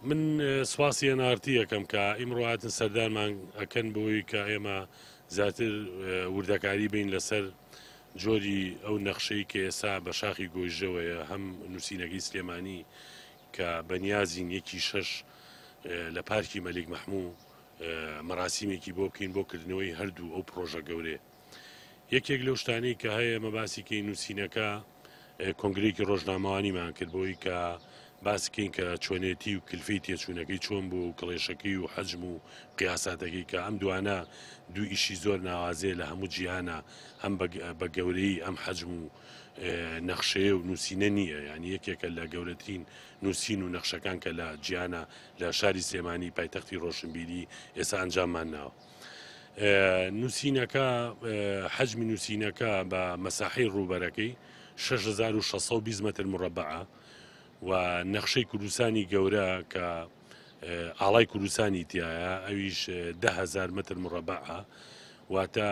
من سوپاسی ئێن ئاڕ تی ئەکەم کە ئیمڕۆ هاتن سەردانمان ئەکەن بۆی کە ئێمە زیاتر وردەکاری بین لەسەر جۆری ئەو نەخشەی کە ئێستا بە شاخی گۆیژەوەیە هەم نووسینەکەی سلێمانی کە بەنیازین یەکی شەش لە پارکی مەلیک مەحموو مەراسیمێکی بۆ بکەین بۆ کردنەوەی هەردوو ئەو پرۆژە گەورەیە. یەکێک لەو شتانەی کە هەیە ئێمە باسی کەین نووسینەکە کۆنگرەیەکی ڕۆژنامەوانیمان کرد بۆی کە باسی کەین کە چۆنێتی و کلفەی تێچوونەکەی چۆن بوو و کڵێشەکەی و حەجم و قیاساتەکەی کە ئەم دوانە دوو ئیشی زۆر ناوازەیە لە هەموو جیهانە ئەم بە گەورەی ئەم حەجم و نەخشەیە و نووسینە نییە یعنی یەکێکە لە گەورەترین نووسین و نەخشەکان کە لە جیهانە لە شاری سلێمانی پایتەختی ڕۆشنبیری ئێستا ئەنجاممان ناوە. نووسینەکە حەجمی نووسینەکە بە مەساحەی ڕووبەرەکەی 6620 متر مربعە و نەخشەی کوردستانی گەورە کە ئاڵای کوردستانی تایە ئەویش دههزار متر مربعە واتە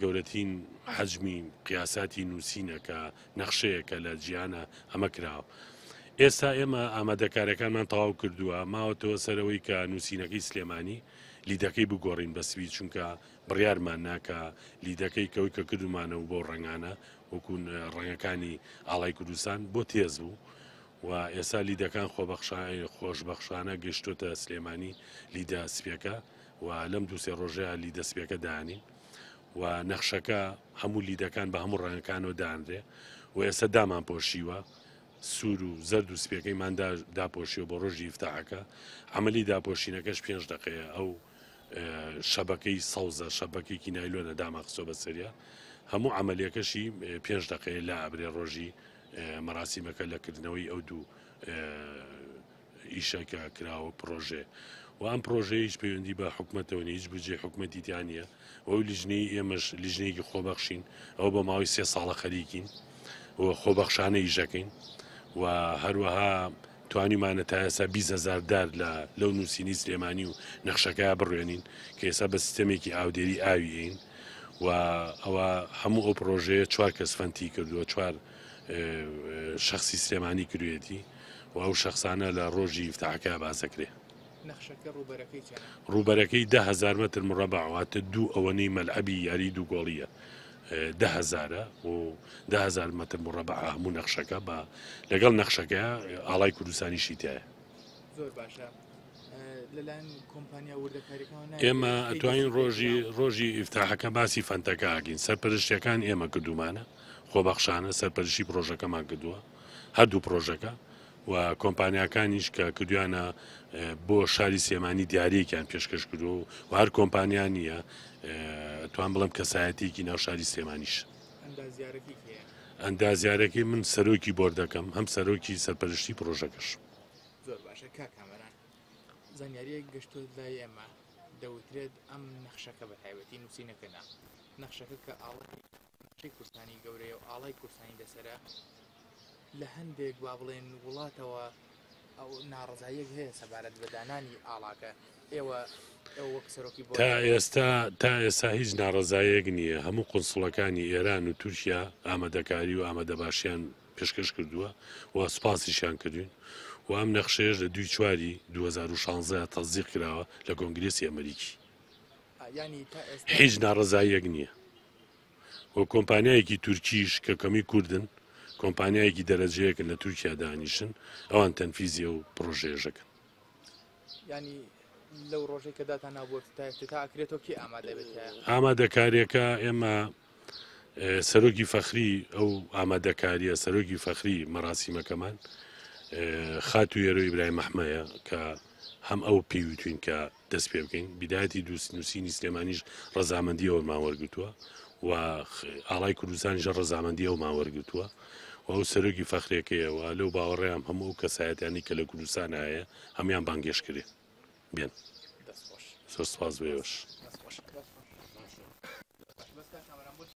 گەورەترین حەجمی قیاساتی نووسینە کە نەخشەیەکە لە جیهانە ئەمە کراوە. ئێستا ئێمە ئامادەکارەکانمان تەواو کردووە ماوەتەوە سەرەوەی کە نووسینەکەی سلێمانی لیدەکەی بگۆڕین بە سپی چونکە بڕیارمان نا کە لیدەکەی کەوەی کە کردومانە و بۆ ڕەنگانە وەکو ڕەنگەکانی ئاڵای کوردستان بۆ تێز بوو و ئێستا لیدەکان خۆشبەخشانە گەشتۆتە سلێمانی لیدە سپیەکە و لەم دووسێ ڕۆژەیە لیدە سپیەکە دانین و نەخشەکە هەموو لیدەکان بە هەموو ڕەنگەکانەوە دانرێ و ئێستا دامان پۆشیوە سوور و زەرد و سپیەکەیمان داپۆشیوە بۆ ڕۆژی ئیفتاحەکە، عەمەلی داپۆشینەکەش پێنج دەقەیە، ئەو شەبەکەی سەوزە شەبەکێکی نایلۆنە دامان خستوە بەسەریا، هەموو عەمەلیەکەشی پێنج دەقەیە لا ئەبرێ ڕۆژی مەراسیمەکە لە کردنەوەی ئەو دوو ئیشە کە کراوە پرۆژێ و ئەم پرۆژەیە هیچ پەیوەندی بە حکومەتەوە نیە هیچ بودجەی حکومەتی تیا نییە و ئەو لیژنەی ئێمەش لیژنەیەکی خۆبەخشین ئەوە بە ماوەی سێ ساڵە خەریکین و خۆبەخشانە ئیشەکەین و هەروەها توانیمانە تا ئێستا 20 هەزار دار لە لەو نووسینی سلێمانی و نەخشەکە بڕوێنین کە ئێستا بە سیستەمێکی ئاودێری ئاوی ئەین و ئەوە هەموو ئەو پرۆژەیە چوار کەس فەنتی کردووە چوار شخصی سلێمانی کردوێتی و ئەو شەخسانە لە ڕۆژی ئیفتاحەکە باس دەکرێ. نەخشەکە ڕووبەرەکەی چەنە؟ ڕووبەرەکەی 10,000 مەتر مڕەبع واتە دوو ئەوەنەی مەلعەبی یاری دوو گۆڵییە دە هەزارە و 10,000 مەتر مڕەبع هەموو نەخشەکە بە لەگەڵ نەخشەکە ئاڵای کوردستانیشی تایە. زۆر باشە لەلایەن کۆمپانیا وردەکاریەکان ئێمە ئەتوانین ڕۆژی ڕۆژی ئیفتاحەکە باسی فەنتەکە ئەکەین سەرپەرشتیەکان ئێمە کردومانە خۆبەخشانە سەرپەرشی پرۆژەکەمان کردووە هەردوو پرۆژەکە و کۆمپانیاکانیش کە کردویانە بۆ شاری سلێمانی دیارەیەکیان پێشکەش کردووە و هەر کۆمپانیا نییە توان بڵم کەسایەتێکی ناو شاری سلێمانیش. ئەندازیارەکەی من سەرۆکی بۆردەکەم هەم سەرۆکی سەرپەرشتی پرۆژەکەش. زۆر باشە کاک کامەران زانیاریەک گەشتۆت لای ئێمە دەوترێت ئەم نەخشەکە بە تایبەتی نووسینەکە نا نەخشەکە کە ئاڵای نەخشەی کوردستانی گەورەیە و ئاڵای کوردستانی لەسەرە لە هەندێک با بڵێن وڵاتەوە ئەو ناڕزاییەک هەیە سەبارەت بە دانانی ئاڵاکە ئێوە وەک سەرۆکی بۆ تا ئێستا تا ئێستا هیچ ناڕەزایەک نییە هەموو قونسڵەکانی ئێران و تورکیا ئامادەکاری و ئامادەباشیان پێشکەش کردووە و سوپاسیشیان کردوین و ئەم نەخشەیەش لە دووی چواری 2016 تەزدیق کراوە لە کۆنگرێسی ئەمریکی هیچ ناڕەزاییەک نییە و کۆمپانیایەکی تورکیش کە کەمی کوردن کۆمپانیایەکی دەرەجەیەکن لە تورکیا دانیشن ئەوان تەنفیزی ئەو پرۆژەیەشەکەن. ینی لەو ڕۆژەی کە داتا نابووە تا افتتاح ئەکرێتەوە کێ ئامادە بێت ئامادەکاریەکە ئێمە سەرۆکی فەخری ئەو ئامادەکاریە سەرۆکی فەخری مەراسیمەکەمان خاتو یێرۆ ئیبراهیم ئەحمەیە کە هەم ئەو پێیوتوین کە دەست پێ بکەین بیدایەتی دووست نووسینی سلێمانیش ڕەزامەندی ئەومان وەرگتووە و ئاڵای کوردستانیش ڕەزامەندی ئەومان وەرگتووە و ئەو سەرۆکی فەخرێکەیەوە لەو باوەڕیان هەموو ئەو کەسایەتیانی کە لە کوردستان هەیە هەموان بانگێش کرێ بێن. زۆر سپاس بۆ ئێوەش.